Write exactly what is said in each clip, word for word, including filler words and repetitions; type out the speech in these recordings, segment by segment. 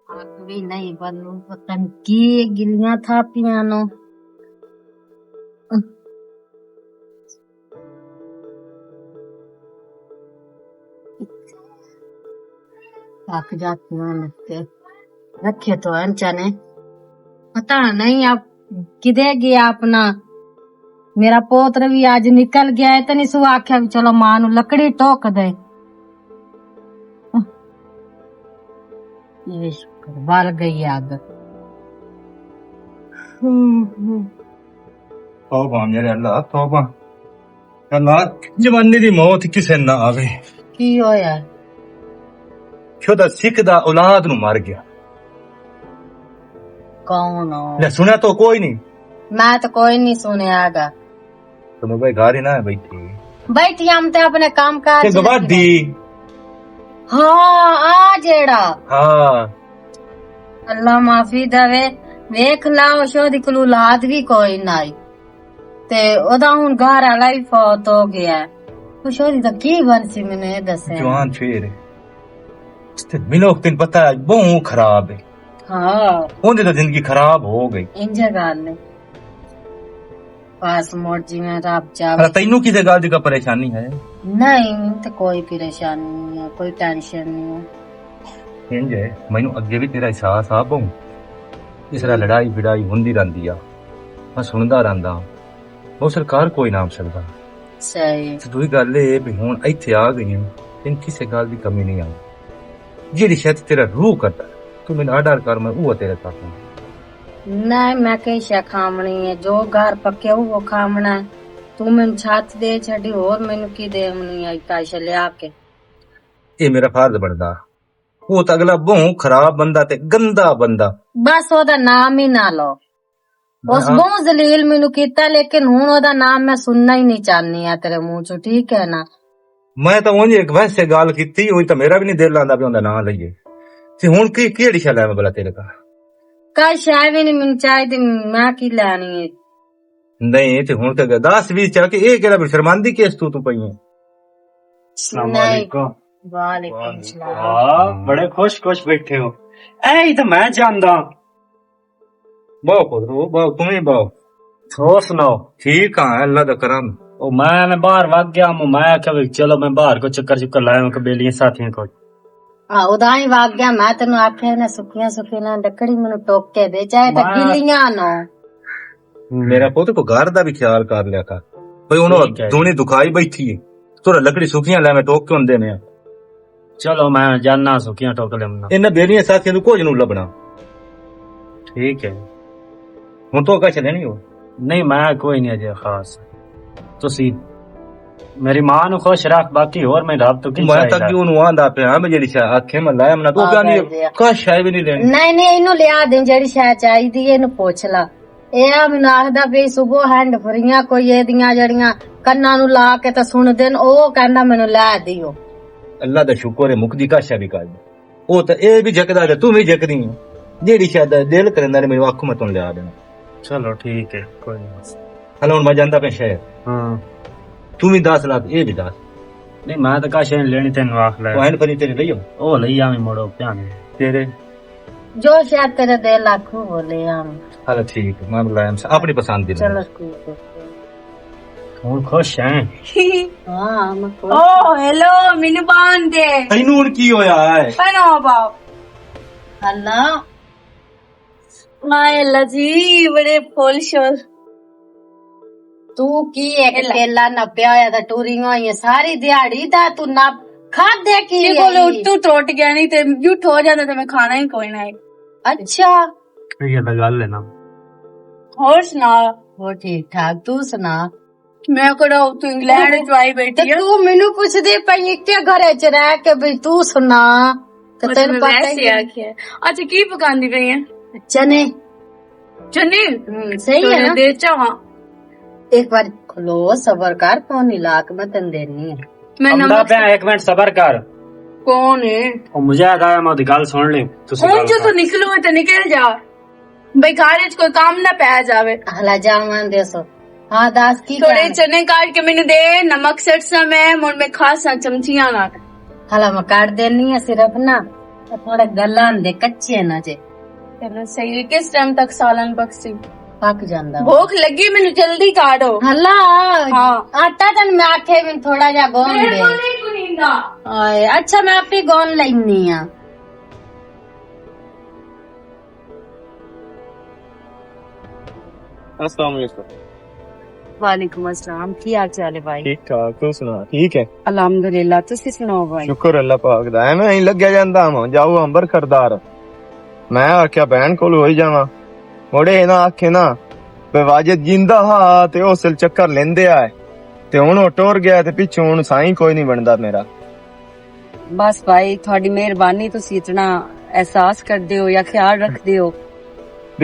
اک وی نہیں بنو، پتہ نہیں کی گلیاں تھاپیاں نو۔ تھک جاتی ہوں میں تے۔ رکھے تو ہیں چنے۔ پتہ نہیں اب کدے گیا اپنا۔ میرا پوتر بھی اج نکل گیا ہے، تے نہیں سو آکھیا بھی چلو ماں نو لکڑی ٹوک دے۔ یہ شکر، بل گئی اگ۔ توبہ میرے اللہ، توبہ۔ اللہ، جوانی دی موت کسے نہ آوے۔ کی ہویا؟ شودا سکھ دا اولاد نو مر گیا۔ کون ہو؟ لے، سنیا تو کوئی نہیں۔ میں تو کوئی نہیں سنیا گا۔ تو میں بھائی گھر ہی نہ ہے بیٹھی۔ بیٹھی ہم تے اپنے کام کاج تے گوادی۔ ہاں، آ جیڑا۔ ہاں۔ اللہ معافی دے۔ ویکھ لا، او شودی کول اولاد بھی کوئی نہ آئی۔ تے او دا ہن گھر والا ہی فوت ہو گیا ہے۔ او شودی دا کی بن سی، میں نے دسیا۔ جوان چھیر ہے۔ تے مینوں وقت پتہ ہے، بہوں خراب ہے۔ ہاں۔ اوندی تاں زندگی خراب ہو گئی۔ انجے گل نہیں۔ بس مڑ جی میں رب چاہے۔ پر تینوں کسے گل دی کوئی پریشانی ہے؟ نہیں، تے کوئی پریشانی نہیں ہے، کوئی ٹینشن نہیں ہے۔ انج ہے، مینوں اگے بھی تیرا احساس آ بہوں۔ اس طرح لڑائی بڑائی ہوندی رہندی آ۔ میں سندا رہندا۔ وہ سرکار کوئی نام سکدا۔ صحیح۔ تے دوئی گل اے بھی ہن ایتھے آ گئی ہوں، تین کسے گل دی کمی نہیں آئی۔ جیڑی شاید تیرا روح کردا، تو مینوں آرڈر کر، میں اوہ تیرے کر دوں۔ نہیں، میں کئی شے کھاونی ہے، جو گھر پکے وہ کھاونا ہے۔ تو مینوں چھت دے چھڈی، ہور مینوں کی دیونی ہے، کئی شے لیا کے۔ اے میرا فرض بندا۔ وہ تو اگلا بہوں خراب بندہ تے گندا بندہ۔ بس او دا نام ہی نہ لو۔ اس بہوں ذلیل مینوں کیتا، لیکن ہن او دا نام میں سننا ہی نہیں چاہنی آ تیرے منہ چوں، ٹھیک ہے نا؟ میں تاں اونج ایک ویسے گل کیتی، اونج تاں میرا بھی نہیں دل آندا پیا اوندا نام لئیے۔ تے ہن کی، کیڑی شے لے میں بلا تیرے کا؟ کئی شے بھی نہیں مینوں چاہیدی، میں کی لینی ہے؟ نہیں، تے ہن تے دس بھی چا کہ اے کیڑا بھی شرمندی کیس تو، تو پئی ہے؟ السلام علیکم۔ وعلیکم السلام۔ واہ، بڑے خوش خوش بیٹھے ہو۔ اے ہی تے میں جاندا۔ باؤ پتر، او باؤ، تم ہی باؤ۔ اور سناؤ؟ ٹھیک ہاں، اللہ دا کرم۔ او میں، میں باہر وگ گیا، میں، میں آکھیا بھی چلو میں باہر کو چکر چکر لایا، میں قبیلیاں ساتھیاں کو۔ آ، ادا ہی وگ گیا، میں تینوں آکھیا نہ سکیاں سکیاں نہ لکڑی مینوں ٹوک کے دے، چاہے تے میں گلیاں نو۔ میرا پتر کو گھر دا بھی خیال کر لیا کر۔ بھئی انہوں ٹھیک ہے۔ دونی دکھائی بیٹھی ہے۔ تھوڑا لکڑی سکیاں لے میں ٹوک کے ہوں دینے آ۔ چلو، میں جاننا سکیاں ٹوک لینا۔ انہاں بیلیاں ساتھیاں نوں کچھ نوں لبنا۔ ٹھیک ہے۔ ہن تو کچھ لینی ہو؟ نہیں، میں کوئی نہیں اجے خاص۔ تسی میری ماں نوں خوش رکھ، باقی ہور میں رب تو کی میں چاہیدا؟ تاں کیوں نوں آندا پیا، میں جڑی شے آکھے میں لایا، میں تو آ کہنی جائے جی۔ کچھ شے بھی نہیں لینی۔ نہیں، نہیں، اینوں لیا دیں، جڑی شے چاہیدی ہے، اینوں پوچھ لا۔ اے آ مینوں آکھدا پئی صبح ہینڈ فریاں کوئی اے دیاں جڑیاں کناں نوں لا کے تے سن دین، او کہندا مینوں لے دیو۔ اللہ دا شکر ہے، مکدی کاشا بھی کر دے۔ او تے اے بھی جھکدا تے توں بھی جھکدی ہے۔ جیڑی شاید دل کریندا نے میرے آکھوں میں توں لیا دینا۔ چلو ٹھیک ہے، کوئی نہیں۔ ہلو، ہن میں جاندا پیا شہر۔ ہاں۔ توں بھی دس لاکھ، اے بھی دس۔ نہیں، میں تے کاشا نہیں لینی، تینوں آکھ لے۔ او ہینڈ فری تیرے لئی ہو؟ او لئی آویں مڑو، پیاں تیرے۔ جو شاید تیرے دل آکھو بولے ہم۔ ہاں ٹھیک، میں بلایا ہم اپنی پسند دی۔ چلو ٹھیک ہے۔ ہن خوش ہیں؟ ہاں، میں خوش او، ہیلو، مینوں بان دے۔ تینوں ہن کی ہویا ہے؟ پنو باو۔ اللہ۔ ہائے اللہ جی، بڑے پھول شول۔ تو کی ایک کیلا نپیا ہویا تے ٹوری ہوئی ہے ساری دیہاڑی دا، تو نپ کھادے کی؟ جی بولو، تو ٹوٹ گیا نہیں تے یوں ٹھو جاتا تے میں کھانا ہی کوئی نہ ہے۔ اچھا۔ یہ تو گل ہے نا۔ اور سنا؟ وہ ٹھیک ٹھاک، تو سنا؟ میں کڑا تو انگلینڈ چ آئی بیٹھی ہاں۔ تو مینوں پوچھدی پئی اکے گھر چ رہ کے بھی تو سنا؟ تے تینوں پتہ ہی ہے۔ اچھا، کی پکاندی پئی ہیں؟ چنے۔ چنے؟ ہوں، صحیح ہے نا؟ دے چاواں۔ ایک بار کھلو، صبر کر، پونی لاکھ میں تن دینی ہے۔ میں آندا پیا، ایک منٹ صبر کر۔ کون ہے؟ او مجاہد آیا، میں اودی گل سن لیں۔ تسی اون گل جو کر۔ تو نکلو تے نکل جا۔ بھئی گھر وچ کوئی کام نہ پے جاوے۔ ہلا جاواں دے سو۔ ہاں، دس کی تھوڑے کہنا؟ چنے کاٹ کے مینوں دے، نمک سٹ سا میں، مڑ میں کھا سا چمچیاں نال۔ ہلا میں کاٹ دینی ہے صرف نا۔ تھوڑے گلاں دے کچے نہ جے۔ چلو صحیح ہے، کس ٹائم تک سالن پکسی؟ پک جاندا۔ بھوک لگی مینوں، جلدی کاڑو۔ ہلا، ہاں۔ آٹا تن میں آکھے میں تھوڑا جا گون میرے دے۔ کول نہیں گنیندا۔ آئے، اچھا میں آپ ہی گون لینی ہاں۔ السلام علیکم۔ وعلیکم السلام، کی حال چال ہے بھائی؟ ٹھیک ٹھاک، تو سنا؟ ٹھیک ہے؟ الحمدللہ، تسی سناؤ بھائی؟ شکر اللہ پاک دا۔ ایویں ہی لگیا جاندا ہاں، جاؤ امبر خردار۔ میں آکھیا بہن کول ہوئی جاواں۔ مڑے انہاں آکھے نا، بے واجد جیندا ہا تے او سل چکر لیندے آئے۔ تے ہن او ٹر گیا تے پچھوں ہن سائیں کوئی نہیں بندا میرا۔ بس بھائی، تہاڈی مہربانی، تسی اتنا احساس کردے ہو یا خیال رکھدے ہو۔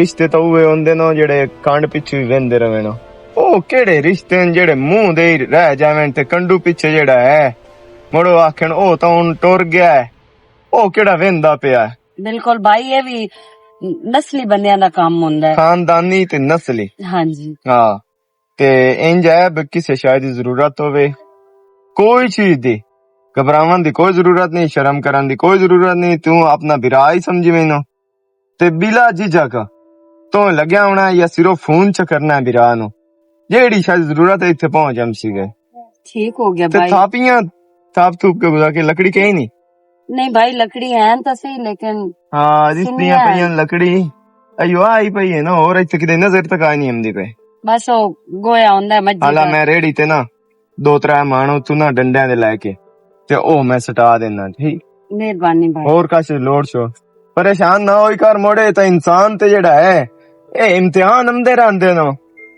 رشتے تاں اوہے ہوندے ناں جڑے کنڈ پچھے وی ویندے رہوے ناں۔ او کیڑے رشتے نے جڑے منہ دے ہی رہ جاویں تے کنڈو پچھے جڑا ہے، مڑو آکھن او تاں ہن ٹر گیا ہے، او کیڑا ویندا پیا ہے؟ بالکل بھائی، یہ بھی نسلی بندیاں دا کام ہوندا ہے۔ خاندانی تے نسلی۔ ہاں جی۔ ہاں۔ تے انج ہے بھی کسے شے دی ضرورت ہووے، کوئی چیز دی گھبراون دی کوئی ضرورت نہیں، شرم کرن دی کوئی ضرورت نہیں۔ توں اپنا بھرا ہی سمجھی مینوں۔ تے بلا جھجک توں لگیا ہونا ہے یا صرف فون چ کرنا ہے بھرا نوں۔ جیڑی شاید ضرورت ہے، اتھے پہنچ جم سی گئے۔ ٹھیک ہو گیا تے بھائی۔ تھاپیاں، تھاپ تھوپ کے گزار کے لکڑی کہیں نہیں۔ نہیں بھائی، لکڑی ہے تو صحیح، لیکن ہاں، جس سنیا دیاں ہے۔ پئیاں لکڑی، ایو آئی پئی ہے نا، اور اتھے کدے نظر تک آئی نہیں آمدی پئی۔ بس او گویا ہوندا ہے مجھے حالا دا۔ میں ریڑھی تے نا دو ترے مانو تو نا ڈنڈیاں دے لے کے تے او میں سٹا دینا، ٹھیک؟ مہربانی بھائی۔ اور کچھ لوڑ شو، پریشان نہ ہوئی کر، موڑے تے انسان تے جڑا ہے، اے امتحان آندے رہندے نو،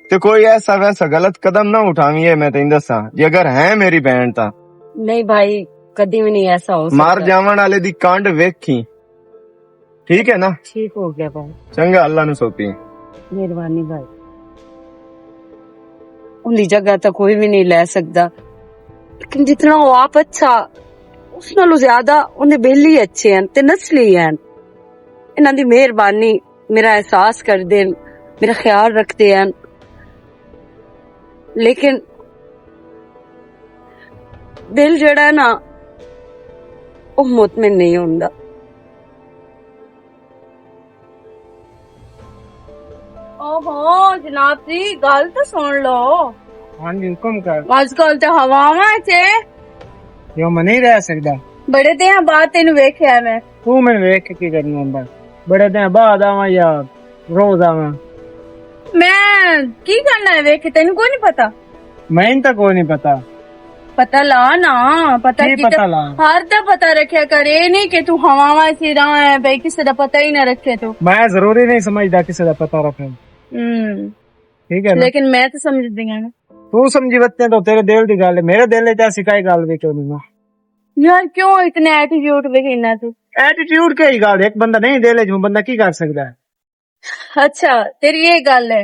تے کوئی ایسا ویسا غلط قدم نہ اٹھاویں، اے میں تینوں دساں، جے اگر ہے میری بہن تاں۔ نہیں بھائی، کدی بھی نہیں ایسا ہو سکتا۔ مر جاون والے دی کانڈ ویکھی، ٹھیک ہے نا؟ ٹھیک ہو گیا بھائی۔ چنگا، اللہ نو سوپی۔ مہربانی بھائی۔ ان دی جگہ تو کوئی بھی نہیں لے سکتا، لیکن جتنا وہ آپ اچھا، اس نالوں زیادہ ان دے بیلی اچھے ہیں تے نسلی ہیں۔ انہاں دی مہربانی، میرا احساس کردے ہیں، میرا خیال رکھدے ہیں، لیکن دل جڑا ہے نا، وہ مطمئن نہیں ہوندا۔ اوہو، جناب جی، گل تے سن لو۔ ہاں جی، حکم کر۔ اج کل تے ہواواں چ یو میں نہیں رہ سکدا۔ بڑے دیاں بعد تینوں ویکھیا میں۔ تو میں ویکھ کے کی کرنا ہوندا؟ بڑے دیاں بعد آواں یا روز آواں؟ میں کی کرنا ہے ویکھ کے؟ تینوں کوئی نہیں پتا۔ میں تاں کوئی نہیں پتا۔ پتا لا نا، پتا کی کی پتا لا؟ ہر دا پتا رکھیا کر، اے نہیں کہ تو ہواواں سی راہ ہے، بھئی کسے دا پتا ہی نہ رکھے تو۔ میں ضروری نہیں سمجھدا کسے دا پتا رکھنا۔ ہم۔ ٹھیک ہے نا؟ لیکن میں تو سمجھدی ہاں نا۔ تو سمجھی بچے تو تیرے دل دی گل ہے، میرے دل وچ ایسی کئی گل بھی کیوں نہیں نا۔ یار کیوں اتنے ایٹیٹیوڈ وکھینا تو؟ ایٹیٹیوڈ کئی گل ہے؟ ایک بندہ نہیں دل وچ، بندہ کی کر سکدا ہے؟ اچھا، تیری یہ گل ہے،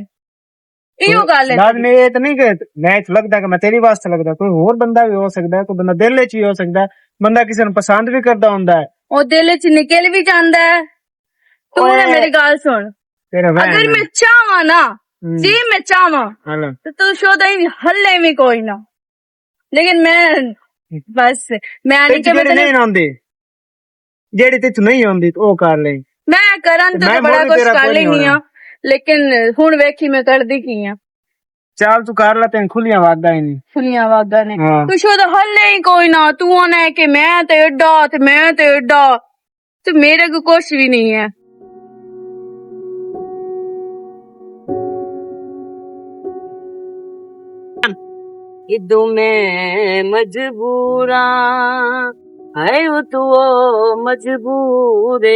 ایہو گل ہے لازمی تیری۔ یہ تو نہیں کہ میں لگدا کہ میں تیری واسطے لگدا، کوئی ہور بندہ بھی ہو سکدا ہے، کوئی بندہ دل وچ بھی ہو سکدا ہے، بندہ کسی نوں پسند بھی کردا ہوندا ہے۔ او دل وچ نکل بھی جاندا ہے۔ تو اوئے۔ میری گل سن، تیرا وہم اگر ہے۔ میں چاہواں نا، ہم۔ جی میں چاہواں، ہاں۔ تو تو شودا ہی ہلے بھی کوئی نہ۔ لیکن میں بس، میں تے نہیں کہ میں جڑے تیرے نہیں آندے، جڑے تے تو نہیں آندے، تو او کر لے۔ میں کرن تے تے میں بڑا مڑ کچھ تیرا کر کوئی نہیں لیندی ہونا۔ ہاں، لیکن ہن ویکھی میں کردی کی ہاں۔ چال تو کر لے، تین کھلیاں واگاں ہی نہیں۔ کھلیاں واگاں نے۔ ہاں۔ تو شو دا حل ہی کوئی نہ، تو آنا ہے کہ میں تے ایڈا، تے میں تے ایڈا۔ تو میرے کو کچھ بھی نہیں ہے۔ ادو میں مجبوراں، ہے ادو او مجبورے،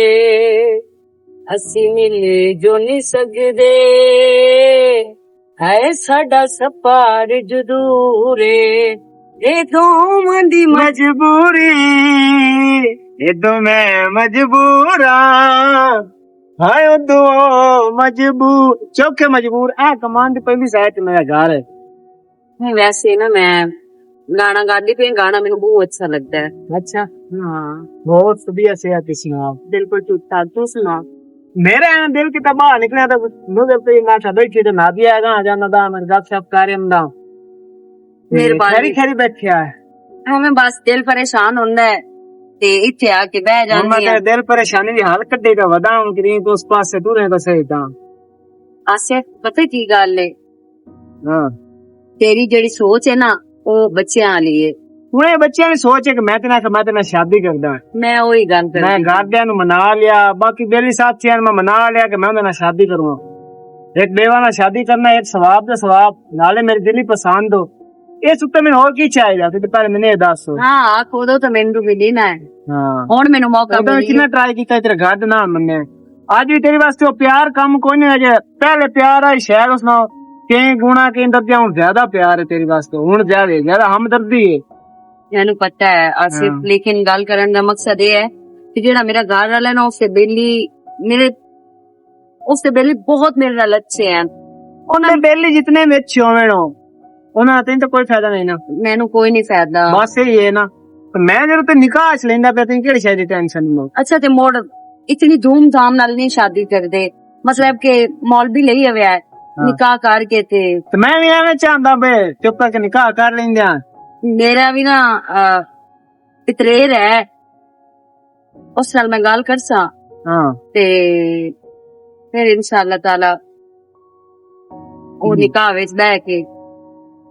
اسی مل جو نہیں سکدے، ہے ساڈا سفر جدورے۔ اے دوواں دی مجبوری، اے دوویں مجبور آں۔ ہائے او دوو مجبور، چوکھے مجبور۔ اے کمان دی پہلی سائیڈ تے میرا گھر ہے۔ نہیں، ویسے نا میں گانا گاندی پئی، گانا مینوں بہت اچھا لگدا ہے۔ اچھا۔ ہاں۔ بہت ودھیا صحت تے سنا۔ بالکل ٹھیک ٹھاک، تو سنا؟ میرا ایویں دل کیتا باہر نکلیا تے نظر پئی ماشاءاللہ بیٹھی تے نادیا ہے، گاں جانا دا، میں گپ شپ کر رہا ہوں۔ مہربانی۔ خیری خیری بیٹھیا ہے۔ ہاں، میں بس دل پریشان ہوندا ہے۔ تے اتھے آ کے بہ ہن میں جاندی تیرے ہاں۔ دل پریشانی دی حل کڈے دا ودا ہن کریں تو اس پاسے ٹرے دا صحیح تاں۔ آصف، پتہ کی گل ہے؟ ہاں۔ تیری جڑی سوچ ہے نا، او بچیاں والی ہے۔ ہن اے بچیاں دی سوچ ہے کہ میں تے نہ، میں تے نہ شادی کردا۔ میں اوہی گل میں کردی۔ گھردیاں نوں منا لیا، باقی بیلی ساتھیاں نوں میں منا لیا کہ میں انہاں نال شادی کروں۔ ایک بیوہ نال شادی کرنا، ایک ثواب دا ثواب، نالے میری دلی پسند ہو۔ اس اُتے مینوں ہور کی چاہیدا؟ تے پہلے مینوں اے دس۔ ہاں، آکھ، اودوں تے مینوں ملی نہ ہے۔ ہاں۔ ہن مینوں موقع اودوں ملی کتنا ہے۔ ٹرائی کیتا، تیرا گھر نہ مننے۔ اج وی تیرے واسطے او پیار کم کوئی نہیں۔ اجے پہلے پیار آئی شاید اس نال کئی گنا، کئی درجہ ہن زیادہ پیار ہے تیرے واسطے، ہن زیادہ، زیادہ ہمدردی ہے۔ مینوں پتہ ہے آصف، ہاں۔ لیکن گل کرن دا مقصد اے ہے کہ جیڑا میرا گھر والا ہے نا، اس سے بیلی میرے، اس سے بیلی بہت میرے نال اچھے ہیں۔ انہاں دے بیلی جتنے بھی اچھے ہوون ہو، انہاں تے تو کوئی فائدہ نہیں نا۔ مینوں کوئی نہیں فائدہ۔ بس یہی ہے نا۔ تو میں جدوں تے نکاح چ لیندا پیا، تے کیڑی شے دی ٹینشن نہیں۔ اچھا، تے موڑ اتنی دھوم دھام نال نہیں شادی کردے، مطلب کہ مولوی لئی ہویا ہے، ہاں۔ نکاح کر کے تے۔ تے میں وی ایویں چاہندا بے، چپ کر کے نکاح کر لیندے آں۔ میرا وی نا، آ، پتریر ہے، اس نال میں گل کرساں۔ ہاں۔ تے پھر انشاءاللہ تعالی او جی۔ نکاح وچ بہ کے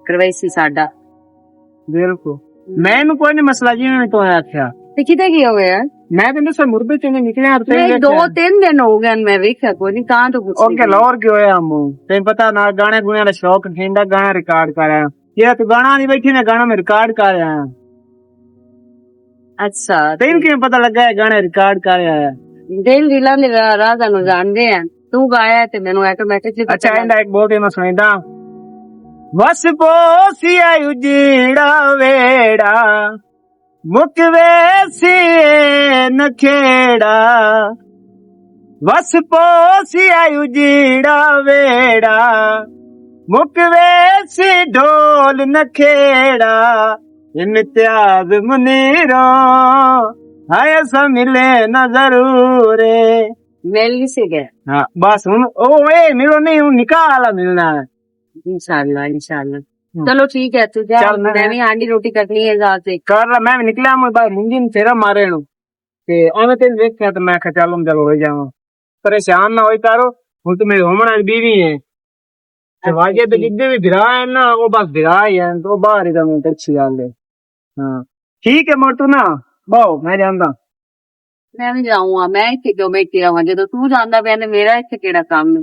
کروائی سی ساڈا۔ بالکل۔ میں نو کوئی نہیں مسئلہ جی، میں تو آکھیا۔ تے کدے گیا ہویا ہے؟ میں تے نسے مردے چوں نکلیا تے نہیں، دو تین دن ہو گئے، میں ویکھیا کوئی نہیں، تاں تو پوچھ اوکے، لئی۔ لاہور گیا ہویا ہم۔ تینوں پتہ نہ گانے گونے دا شوق کھیندا، گانا ریکارڈ کر رہا۔ یہ تو گانا نہیں بیٹھی، میں گانا میں ریکارڈ کر رہا ہوں۔ اچھا، تینوں کیوں پتہ لگا ہے گانا ریکارڈ کر رہا ہے؟ دل دلاں دے را-، رازاں نوں جاندے ہیں۔ تو گایا ہے تے مینوں آٹومیٹکلی پتہ اچھا، لگ ایندا ایک بہت ہی میں سنائیدا۔ وس پوسی آئی اجڑا ویڑا، مک ویسی نکھیڑا۔ وس پوسی آئی اجڑا ویڑا، مک ویسی ڈھول نکھیڑا۔ امتیاز منیرو، ہائے اساں ملے نہ ضرور۔ مل بھی سی گئے۔ ہاں، بس ہن او اے ملو نہیں، ہن نکاح والا ملنا ہے۔ انشاءاللہ، انشاءاللہ۔ ہوں۔ چلو ٹھیک ہے، تو جا، چل میں میں بھی ہانڈی روٹی کرنی ہے ذرا سے۔ کر لا، میں بھی نکلا، میں باہر منجی نوں پھیرا مارے نوں۔ تے اوویں تینوں ویکھیا تے میں کہا چل ہن چلو ہو جاواں۔ پریشان نہ ہوئی تارو، ہن تو میری ہومن والی بیوی ہے۔ تے اچھا، واجے تے ٹھیک۔ جتنے بھی بھرا ہے نا، وہ بس بھرا ہی ہے، تو باہر ہی رہوں تے اچھی گل ہے۔ ہاں۔ ٹھیک ہے موٹو نا، باؤ، میں جاندا۔ میں بھی جاؤں ہاں، میں اتھے کیوں بیٹھی رہواں؟ جدوں تو جاندا پیا تے میرا اتھے کیڑا کام ہے؟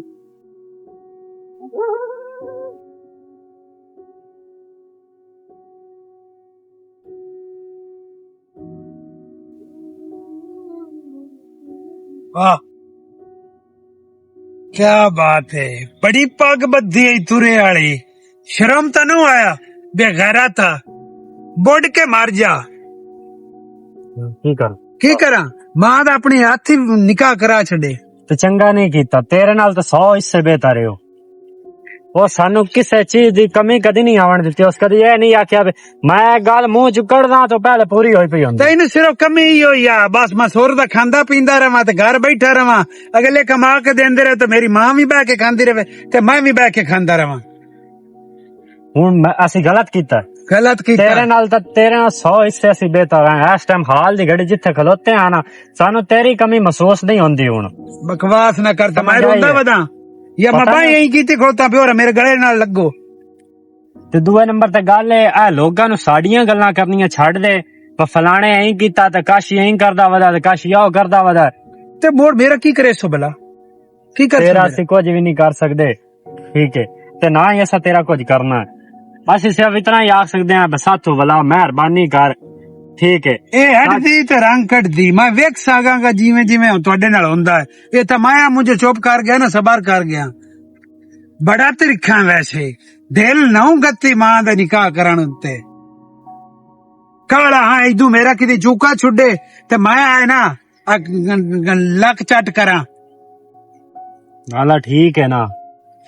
واہ، کیا بات ہے، بڑی پگ بدھی ہے تورے والی۔ شرم تینوں آیا، بے غیرت آ، بڈ کے مر جا۔ ہوں، کی کر؟ کی کراں؟ ماں دا اپنے ہاتھ ہی نکاح کرا چھڈے۔ تے چنگا نہیں کیتا، تیرے نال تے سو حصے بہتر ہے۔ او سانو کسے چیز دی کمی کدی نہیں آون دتی، اس کدی اے نہیں آکھیا بھی میں گل منہ چ کڈدا تو پہلے پوری ہوئی پئی ہوندی۔ تینوں صرف کمی ہی ہوئی آ، بس میں سر دا کھاندا پیندا رہواں تے گھر بیٹھا رہواں، اگلے کما کے دیندے رہے تے میری ماں بھی بہ کے کھاندی رہے تے میں بھی بہ کے کھاندا رہواں۔ ہن میں، اسی غلط کیتا۔ غلط کیتا۔ تیرے نال تاں، تیرے نال سو حصے اسی بہتر ہیں۔ اس ٹائم حال دی گھڑی جتھے کھلوتے ہیں نا، سانو تیری کمی محسوس نہیں ہوندی ہن۔ بکواس نہ کر، تے میں سمجھ آئی روندا ہے۔ وداں۔ یا میں پتہ باہیں نہیں۔ ایہی کیتی کھلوتا پیو، میرے گلے نال لگو۔ تے دوئے نمبر تے گل اے، اے لوکاں نوں ساڈیاں گلاں کرنیاں چھڈ دے، پر فلانے ایں کیتا تے کاشی ایں کردا ودا تے کاشی او کردا ودا۔ تے مور میرا کی کرے سو بھلا؟ کی کر تیرا سکدے؟ اسی کچھ بھی نہیں کر سکدے۔ ٹھیک ہے، تے نہ ہی اساں تیرا کچھ کرنا ہے۔ اسی صرف اتنا ہی آکھ سکدے ہیں، بس ہاتھوں ولا مہربانی کر۔ ٹھیک ہے۔ اے ہٹ دی تے رنگ کٹ دی، میں ویکھ ساگاں گا جیویں جیویں ہن تہاڈے نال ہوندا ہے۔ اے تاں مایا مجھے چپ کر گیا نا، صبر کر گیا۔ بڑا ترکھاں ویسے، دل نہ گتی ماں دے نکاح کرن اُتے۔ کالا ہاں، ایدوں میرا کدی چوکا چھڈے، تے مایا ہے نا، اک-، گ-، گ-، لک چٹ کراں۔ لالا ٹھیک ہے نا،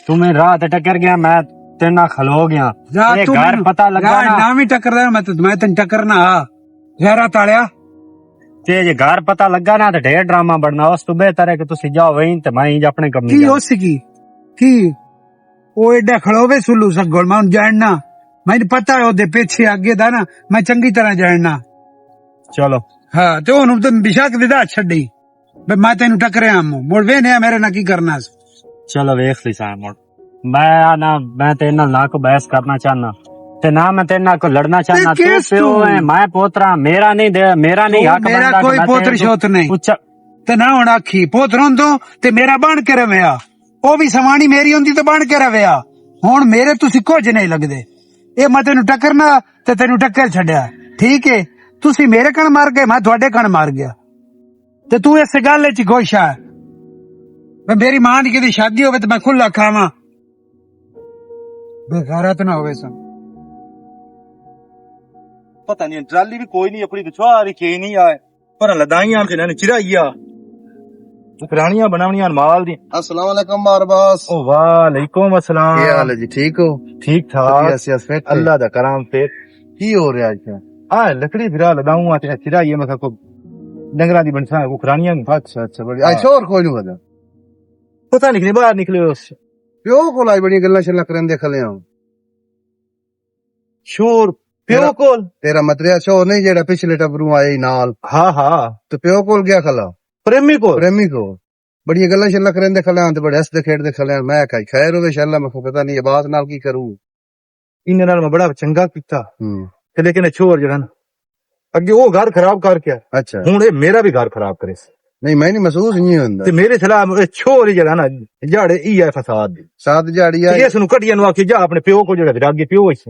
تو میں راہ تے ٹکر گیا، میں تیرے نال کھلو گیا۔ راہ اے تو گھر مینوں، پتہ لگا راہ نا۔ نہ وی ٹکر رہا، میں تے، میں تینوں ٹکرنا آ، غیرت آلیا۔ تے جے گھر پتہ لگا نا تے ڈھیر ڈرامہ بننا، اس تو بہتر ہے کہ تسی جاؤ وہیں تے میں ہی اپنے کمرے کی جاؤں۔ ہو سکی؟ کی؟ او ایڈا کھڑوے سلو سگول، میں ہن جاننا۔ مینوں پتہ ہے او دے پیچھے اگے دا نا، میں چنگی طرح جاننا۔ چلو۔ ہاں، تے ہن تے بشک دے دا چھڈی۔ بے میں تینوں ٹکریا ہم، مڑ وینے آ میرے نال کی کرنا سی۔ چلو ویکھ لی سان مڑ۔ میں آ نہ، میں تیرے نال نہ کوئی بحث کرنا چاہنا، تے نہ میں تیرے نال کوئی لڑنا چاہنا۔ تو کس پیو تو؟ ہے، میں پوترا، میرا نہیں دے، میرا نہیں تو حق میرا بندا کہ کوئی میں پوتر تیرے شوت نہیں۔ اچھا۔ تے نہ ہن آکھی، پوتر ہوں تو، تے میرا بن کے رویا۔ او بھی سوانی میری ہوندی تے بن کے رویا۔ ہن میرے تسی کچھ نہیں لگدے۔ اے میں تینوں ٹکرنا، تے تینوں ٹکر چھڈیا۔ ٹھیک ہے؟ تسی میرے کن مار گئے، میں تہاڈے کن مار گیا۔ تے تو اس گل وچ خوش ہے؟ میں میری ماں دی کدی شادی ہوے تے میں کھلا کھاواں۔ بے غیرت نہ ہوے سن۔ پتہ نہیں، ٹرالی بھی کوئی نہیں، اپنی تو چھواری کھے نہیں آئے۔ پر لدائیاں تے انہاں نے چرائی آ۔ پرانیاں بناونیاں مال دی۔ السلام علیکم مار باس۔ او وعلیکم السلام۔ کیا حال ہے جی، ٹھیک ہو؟ ٹھیک ٹھاک۔ طبیعت صحت فٹ ہے؟ اللہ دا کرم فٹ۔ کی ہو رہا ہے؟ آ لکڑی پھرا لداؤں آ تے چرائی ہے، میں کہا کوئی ڈنگراں دی بنساں، کوئی پرانیاں دی۔ اچھا، اچھا، بڑی۔ آج ہاں۔ شور کوئی نہیں بدا۔ پتہ نہیں کہ باہر نکلے اس۔ پیو کول آئی بڑیاں گلاں شلاں کرن دے کھلے ہاں۔ شور؟ پیو تیرا، کول؟ تیرا متریا شور نہیں جیڑا پچھلے ٹبروں آیا ہی نال؟ ہاں، ہاں۔ تے پیو کول گیا کھلا؟ پریمی کول؟ پریمی کول۔ بڑیاں گلاں شلاں کرن دے کھلے ہاں تے بڑے ہسدے کھیڈدے کھلے ہاں۔ میں کہا خیر ہوے، شالا میں پتہ نہیں عباس نال کی کروں۔ انہاں نال میں بڑا چنگا کیتا۔ ہوں۔ تے لیکن اے چھوڑ جڑا نا، اگے او گھر خراب کر کے، اچھا۔ ہن اے میرا بھی گھر خراب کرے سی۔ نہیں، میں نہیں محسوس نہیں ہوندا۔ تے میرے سلام اے چھوڑ ہی جڑا نا، جاڑے ای ہے فساد دی۔ سات جاڑی تے آئی۔ اس نو کٹیا نو آکھے جا اپنے پیو کو جڑا وراگی پیو اس۔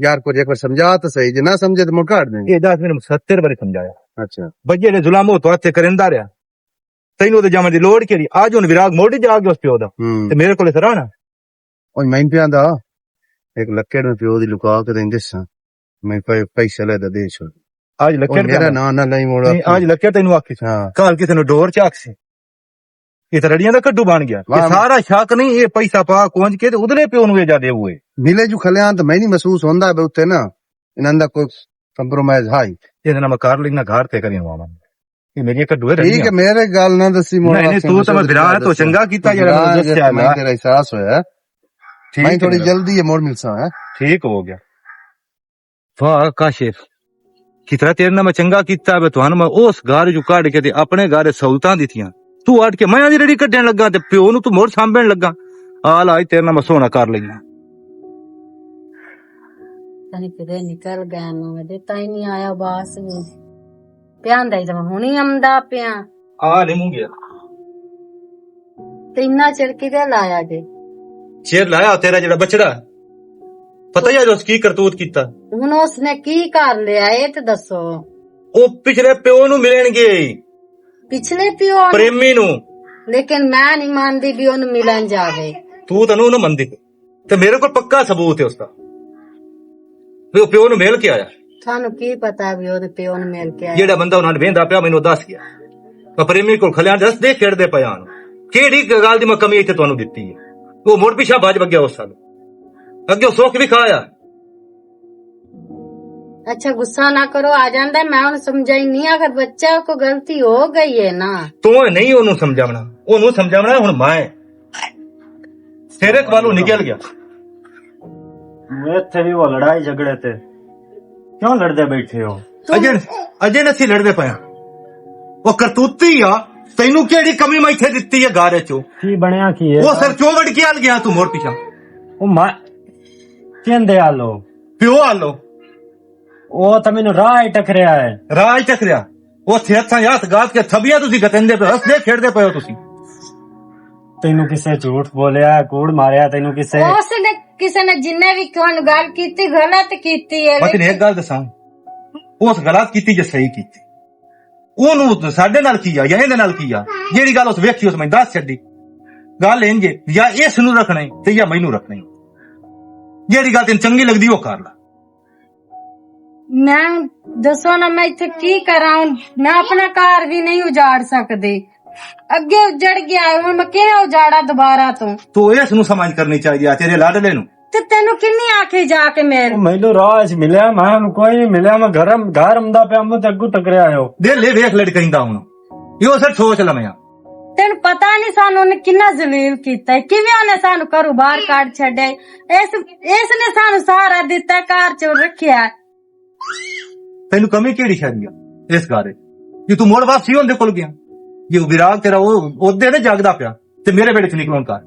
یار کچھ ایک بار سمجھا تو صحیح، جے نہ سمجھے تو مڑ کاٹ دیں گے۔ اے دس میرے ستر بار سمجھایا۔ اچھا۔ بجے نے ظلم ہو تو ہتھے کرندا رہیا۔ تینوں تے جاون دی لوڑ کیڑی؟ اج ہن وراگ موڑی جا کے اس پیو دا۔ ہوں۔ تے میرے کولے سرانا۔ او میں پیا دا، ایک لکڑ میں پیو دی لکا کے دیں دساں۔ میں پے-، پیسے لے دا دے چھوڑ۔ اج لکڑ میرا پیا دا۔ نام نہ لئی موڑا نہیں، تو۔ اج لکڑ تینوں آکھی سی۔ ہاں۔ کل کسے نوں ڈور چ آکھ سی۔ یہ تے رڑیاں دا کڈو بن گیا۔ واہ۔ یہ سارا شک نہیں، یہ پیسہ پا کونج کے تے ادلے پیو نوں یہ جا دے ہوئے۔ ملے جو کھلیاں تو میں نہیں محسوس ہوندا بے اتے نا، انہاں دا کوئی کمپرومائز ہے ہی۔ یہ نا میں کار لینا گھر تے کری ہوا۔ یہ میری کڈو ہے ٹھیک ہے، رڑیاں۔ میرے گل نہ دسی موڑا نہیں، نہیں، تو تو میں برا تو چنگا کیتا یار، برا میں دسیا میں نا۔ تیرا احساس ہویا ہے۔ ٹھیک میں ہے تھوڑی میرا۔ جلدی ہے، موڑ ملساں ہے۔ ٹھیک ہو گیا۔ واہ کاشف، کتنا تیرے نال میں چنگا کیتا وے، تہانوں میں اس گھر چوں کڈ کے تے اپنے گھر سہولتاں دتیاں۔ تو اٹھ کے میں دی رڑی کڈن لگا تے پیو نوں تو مڑ سانبھن لگا۔ آ لا اج تیرے نال میں سونا کر لگا۔ تنی کدے نکل گیا نو دے تائی نہیں آیا باس نو۔ پیاندا ہی تے میں ہونی آمدا پیاں۔ آ نہیں منہ گیا۔ تے اتنا چر کدے لایا جے؟ چیر لایا تیرا جڑا بچڑا۔ پتہ ہی اج اس کی کرتوت کیتا۔ ہن اس نے کی کر لیا، اے تے دسو۔ او پچھلے پیو نوں ملن گئے۔ پچھلے پیو نوں؟ پریمی نوں۔ لیکن میں نہیں مانتی بھی انہوں ملن جاوے۔ تو تینوں نہ مندی۔ تے میرے کول پکا ثبوت ہے اس دا۔ وہ پیو نوں مل کے آیا۔ تھانوں کی پتا بھی وہ پیو نوں مل کے آیا؟ جیڑا بندہ انہاں نے ویندا پیا، مینوں دس گیا۔ میں پریمی کول کھلیاں، دس دے کھیڈدے پے آن۔ کیڑی گل دی میں کمی ایتھے تانوں دتی ہے؟ وہ مڑ پیچھے بھج وگیا اس سال۔ اگے وہ سوکھ بھی کھایا۔ اچھا، غصہ نہ کرو، آ جاندا ہے، میں انہوں سمجھائی نہیں، اگر بچہ کو غلطی ہو گئی ہے نا۔ تو نہیں انہوں سمجھاونا، انہوں سمجھاونا ہے ہن میں۔ تیرے کولوں نکل گیا۔ میں اتھے بھی وہ لڑائی جھگڑے تے کیوں لڑدے بیٹھے ہو؟ اجے، اجے نسی لڑدے پیا۔ وہ کرتوتی آ، تینوں کیڑی کمی میں اتھے دتی ہے گھر چوں؟ کی بنیا کی ہے؟ وہ سر چووڑ کے آل گیا تو مور پیچھا۔ وہ ماں، کیندے آلو؟ پیو آلو۔ وہ تو مینوں راہ ہی ٹکریا ہے۔ راہ ہی ٹکریا؟ وہ تھے ہتھاں ہتھ گات کے تھبیاں تسی گتندے پے، ہسدے کھیڈدے پے ہو تسی۔ تینوں کسے جھوٹ بولیا، کوڑ ماریا تینوں کسے؟ اس نے، کسے نے جنہیں بھی تانوں گل کیتی، غلط کیتی ہے۔ میں تینوں ایک گل دساں، اس غلط کیتی جے صحیح کیتی، اونوں ساڈے نال کی آ یا ایندے نال کی آ، جیڑی گل اس ویکھی اس میں دس چھڈی۔ گل انج ہے، یا اس نوں رکھنا ہے تے یا مینوں رکھنا ہے۔ جیڑی گل تینوں چنگی لگدی، وہ کر لا۔ میں دسو نا، میں اتھے کی کراں؟ میں اپنا گھر بھی نہیں اجاڑ سکدی۔ اگے اجڑ گیا ہے، ہن میں کیویں اجاڑاں دوبارہ تو؟ تو اس نوں سمجھ کرنی چاہیے آ تیرے لاڈلے نوں۔ تے تینوں کنی آکھے جا کے میل؟ او مینوں راہ اچ ملیا، میں ہن کوئی نہیں ملیا، میں گھر، گھر آمدا پیا، میں تے اگوں ٹکریا آیو۔ دل اے ویکھ لڑکیندا ہن۔ ایہو سر سوچ لویاں۔ تینوں پتہ نہیں سانوں انہیں کنا ذلیل کیتا ہے، کیویں انہیں سانوں گھروں باہر کڈ چھڈیا ہے۔ اس، اس نے سانوں سہارا دتا ہے، گھر چ رکھیا ہے۔ تینوں کمی کیڑی شادی آ؟ اس گھر وچ۔ جی توں مڑ واپسی اوندے کول گیا، جی او وراگ تیرا او اوہدے تے جاگدا پیا، تے میرے بیڑے چ نکلون کر۔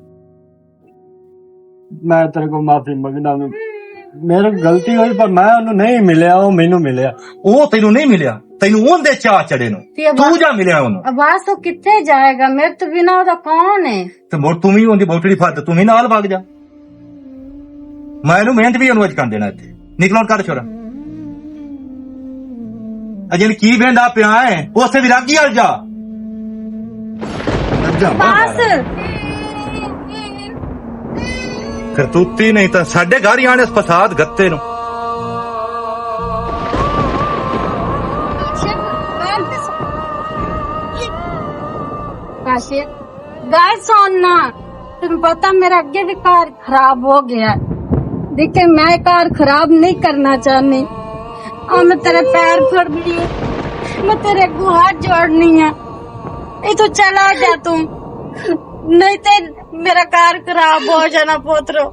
میں تیرے کول معافی منگدا، میرے غلطی ہوئی، پر میں انہوں نہیں ملیا، وہ مینوں ملیا۔ او تینوں نہیں ملیا، تینوں اوندے چاہ چڑھے نو۔ تے ابا-، تو جا ملیا انہوں۔ عباس، وہ کتھے جائے گا؟ میرے تو بنا اوہدا کون ہے؟ تے مڑ توں وی اوندی بوٹڑی پھڑ تے توں وی نال بھاگ جا۔ میں اینوں محنت وی اینوں اج کر دینا اتھے۔ نکلو کر چھوڑا۔ اجے کی ویندا پیا ہے، اسے وی راگی ال جا۔ بس۔ کرتوتی نہیں تاں ساڈے گھر ہی آنے اس فساد گتے نوں۔ کاشف، گل سن نا، تینوں پتہ میرا اگے وی گھر خراب ہو گیا۔ دیکھے، میں گھر خراب نہیں کرنا چاہنی۔ آ میں تیرے پیر پھڑنی ہے، میں تیرے اگوں ہاتھ جوڑنی ہے۔ اے تو چلا جا توں، نہیں تے میرا گھر خراب ہو جانا پوترو۔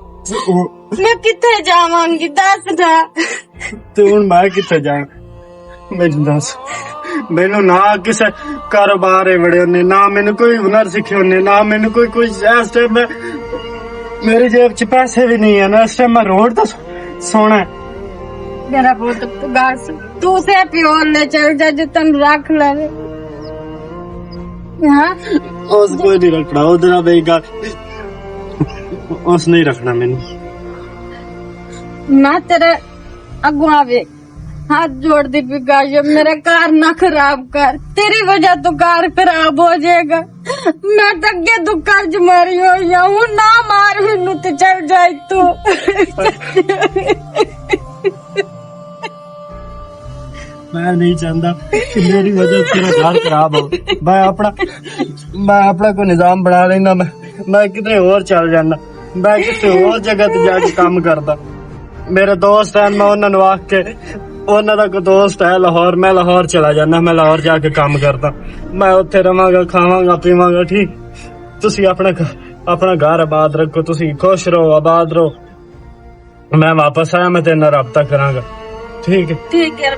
میں کتھے جاواں گی، دس نا۔ تے ہن میں کتھے جاواں؟ مینوں دس۔ مینوں نہ کسے کاروبار وچ وڑے ہونے، نہ مینوں کوئی ہنر سکھے ہونے، نہ مینوں کوئی، کوئی اس ٹائم میں، میری جیب چ پیسے بھی نہیں ہے نا، اس ٹائم میں روڈ تے سونا ہے۔ میرا پتر، تو گل سن، تو اسے پیو لے چل جا، جو تن رکھ لے۔ ہاں؟ اس کوئی نہیں رکھنا، ادھر بے گل، اس نہیں رکھنا مینوں۔ میں تیرے اگوں آوے ہاتھ جوڑ دی پی، کاشف، میرا گھر نہ خراب کر، تیری وجہ تو گھر خراب ہو جائے گا۔ میں تو اگے تو قرض ماری ہوئی ہوں، نہ مار مینوں تے چل جائے تو۔ میں نہیں چاہتا کہ میری وجہ سے تیرا گھر خراب ہو۔ میں اپنا، میں اپنا کوئی نظام بنا لینا، میں، میں کدھر اور چل جانا، میں کسی اور جگہ تے جا کے کام کردا۔ میرے دوست ہیں، میں انہاں نوں آکھ کے، انہاں دا کوئی دوست ہے لاہور، میں لاہور چلا جانا، میں لاہور جا کے کام کردا۔ میں اوتھے رہواں گا، کھاواں گا، پیواں گا، ٹھیک؟ تسی اپنا گھر، اپنا گھر آباد رکھو، تسی خوش رہو، آباد رہو۔ میں واپس آیا، میں تیرے نال رابطہ کراں گا، ٹھیک ہے؟ ٹھیک ہے۔